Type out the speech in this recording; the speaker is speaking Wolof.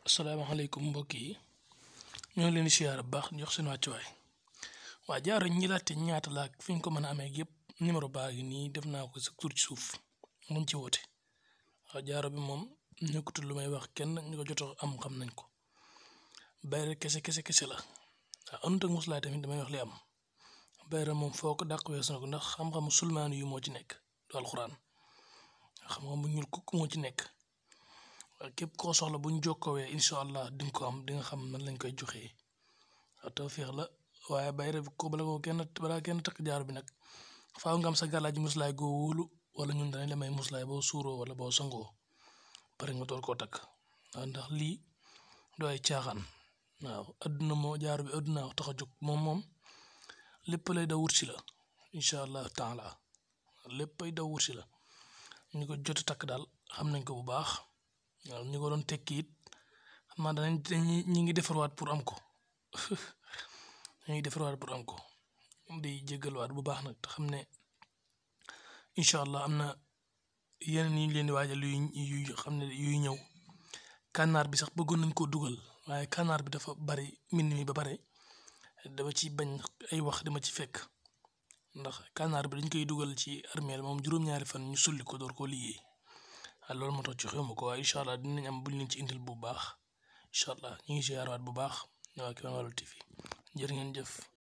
asalaamaaleykum mbokk yi ñoo ngi leen di siyaar bu baax jox seen wàccuwaay waa jaaro ñi laajte ñaata la ak fi ñu ko mën a amee yëpp numéro baa ngi nii def naa ko sa tur ci suuf mun ci woote waaw jaaro bi moom nekkutul lu may wax kenn ñu ko jot am xam nañ ko bayre kese la waaw anut ak muslaay tamit damay wax li am bayre moom foo ko dàq weesu na ko ndax xam-xamu sulmaanu yu moo ci nekk du alxuraan xam-xam bu ñuul kukk moo ci nekk. képp koo soxla buñ jokkoowee incha allah di nga ko am di nga xam nan lañ koy joxee waaw tawfeex la waaye bayre bi ko balaa kenn takk jaaro bi nag faaw nga am sa gàllaaj muslaay goo wóolu wala ñun danañ la may muslaay boo suuroo wala boo sangoo pare nga door koo takk waaw ndax lii du ay caaxaan waaw adduna moo jaaro bi adduna tax a jóg moom lépp lay daw wut si la incha allah taala lépp ay daw wut si la ñu ko jot takk daal xam nañ ko bu baax. waaw ñu ko doon tekki it xam naa ñi ngi defarwaat pour am ko ñu ngi defarwaat pour am ko di jégaluwaat bu baax nag te xam ne incha allah am na yeneen yi ñu leen di waajal yu xam ne yuy ñëw kànnaar bi sax bëggoon nañ koo dugal waaye kànnaar bi dafa bari mbind mi ba pare dama ci bañ ay wax dama ci fekk ndax kànnaar bi dañ koy dugal ci armeel moom juróom-ñaari fan ñu sulli ko door koo liggéey. waaw loolu moo tax ci xewma ko waaye incha allah dinañ am buñ leen ci indil bu baax incha allah ñu ngi siyaaraat bu baax waa Kéwoulo TV jërë ngeen jëf.